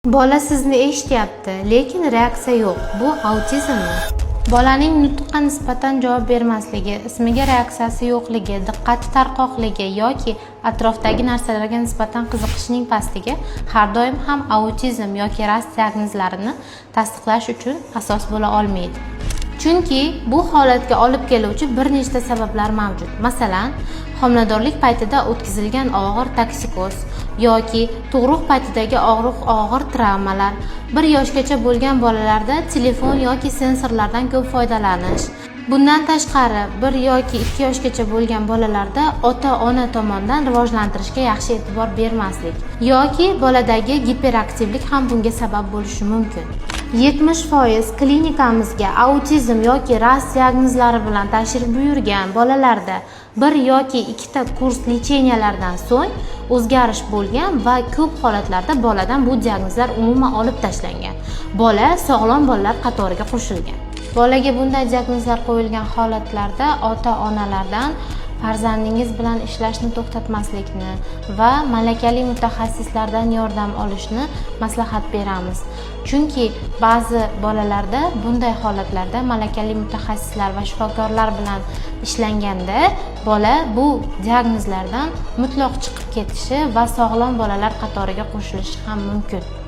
Bola sizni eshityapti, lekin reaksiya yo'q. Bu autizmmi? Bolaning nutqqa nisbatan javob bermasligi, ismiga reaksiyasi yo'qligi, diqqati tarqoqligi yoki atrofdagi narsalarga nisbatan qiziqishining pastligi har doim ham autizm yoki RAS diagnozlarini tasdiqlash uchun asos bo'la olmaydi. Chunki bu holatga olib keluvchi bir nechta sabablar mavjud. Masalan, homiladorlik paytida o'tkazilgan og'ir toksikoz yoki tug'ruq paytidagi og'ir travmalar, 1 yoshgacha bo'lgan bolalarda telefon yoki sensorlardan ko'p foydalanish. Bundan tashqari, 1 yoki 2 yoshgacha bo'lgan bolalarda ota-ona tomonidan rivojlantirishga yaxshi e'tibor bermaslik yoki boladagi giperaktivlik ham bunga sabab bo'lishi mumkin. 70% klinikamizga autizm yoki RAS diagnozlari bilan tashrif buyurgan bolalarda bir yoki ikkita kurs лечения lardan so'ng o'zgarish bo'lgan va ko'p holatlarda boladan bu diagnozlar umuman olib tashlangan. Bola sog'lom bolalar qatoriga qo'shilgan. Bolaga bunday diagnozlar qo'yilgan holatlarda ota-onalardan farzandingiz bilan ishlashni to'xtatmaslikni va malakali mutaxassislardan yordam olishni maslahat beramiz. Chunki ba'zi bolalarda bunday holatlarda malakali mutaxassislar va shifokorlar bilan ishlanganda bola bu diagnozlardan mutlaq chiqib ketishi va sog'lom bolalar qatoriga qo'shilishi ham mumkin.